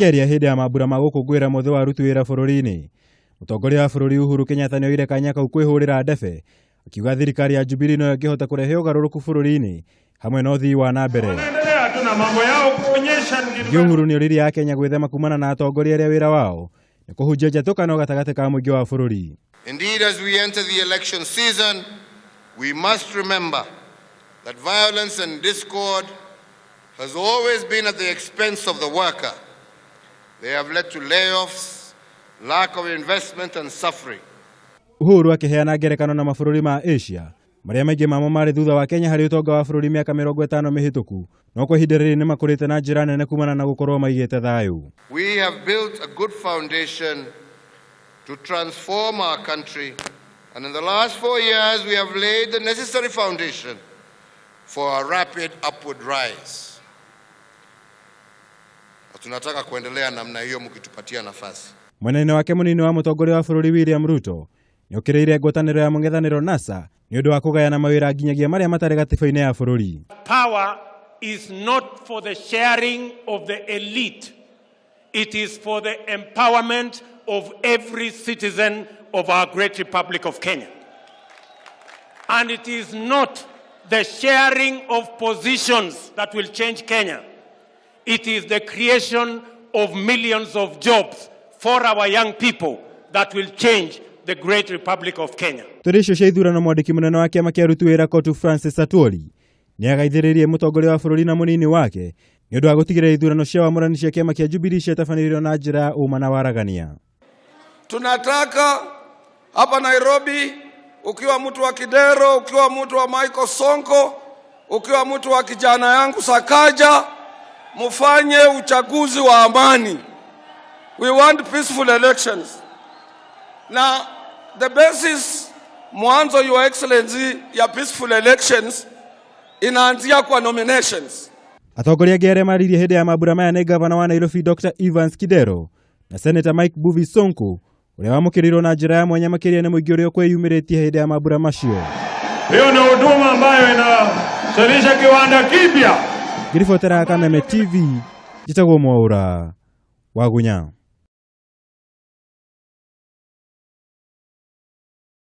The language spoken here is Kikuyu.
Akĩaria hĩndĩ ya mambura ma gũkũngũĩra mũthĩ wa aruti wĩra bũrũri-inĩ, mũtongoria wa bũrũri Uhuru Kenyatta nĩoire kanya kau kwĩhũrĩra ndebe, akiuga thirikari ya Jubilee noyo ĩngĩhota kũrehe ũgarũrũku bũrũri-inĩ hamwe na ũthii wa na mbere. Wanaendelea tu na mambo yao kuonyesha ni kitu Ningĩ Uhuru nĩoririe Akenya gwĩthema kumana na atongoria arĩa wĩra wao nĩ kũhunjia njatũkano gatagatĩ ka mũingĩ wa bũrũri. Indeed, as we enter the election season, we must remember that violence and discord has always been at the expense of the worker. They have led to layoffs, lack of investment and suffering. Uhuru akĩheana ngerekano na mabũrũri ma Asia marĩa maingĩ mamo marĩ thutha wa Kenya harĩ ũtonga wa bũrũri mĩaka 50 mĩhĩtũku, no kwa ihinda rĩrĩ nĩ makũrĩte na njĩra nene kumana na gũkorwo maigĩte thayũ. We have built a good foundation to transform our country, and in the last 4 years we have laid the necessary foundation for a rapid upward rise. Na tunataka kuendelea namna hiyo mkitupatia nafasi. Mwena-inĩ wake mũnini wa mũtongoria wa bũrũri William Ruto nĩokĩrĩire ngwatanĩro ya mũng'ethanĩro NASA nĩ ũndũ wa kũgayana mawĩra nginyagia marĩa matarĩ gatiba-inĩ ya bũrũri. Power is not for the sharing of the elite. It is for the empowerment of every citizen of our great Republic of Kenya. And it is not the sharing of positions that will change Kenya. It is the creation of millions of jobs for our young people that will change the great Republic of Kenya. Tũrĩ icio cia ithurano mwandĩki mũnene wa kĩama kĩa aruti wĩra COTU Francis Atwoli nĩagaithĩrĩirie mũtongoria wa bũrũri na mũnini wake nĩ ũndũ wa gũtigĩrĩra ithurano cia wamũrani cia kĩama kĩa Jubilee ciatabanĩirio na njĩra ya ũma na waragania. Tunataka hapa Nairobi, ukiwa mtu wa Kidero, ukiwa mtu wa Michael Sonko, ukiwa mtu wa kijana yangu Sakaja, mufanye uchaguzi wa amani. We want peaceful elections. Na the basis mwanzo, Your Excellency, ya peaceful elections inaanzia kwa nominations. Atongoria angĩ arĩa maririe hĩndĩ ya mambura maya nĩ gavana wa Nairobi Dr. Evans Kidero na Senator Mike Mbuvi Sonko ũrĩa wamũkĩrirwo na njĩra ya mwanya makĩria nĩ mũingĩ ũrĩa ũkwĩyumĩrĩtie hĩndĩ ya mambura macio. Hiyo ni huduma ambayo inazalisha kiwanda kipya. Ngĩribotera Kameme TV, njĩtagwo Mwaũra Wagunya.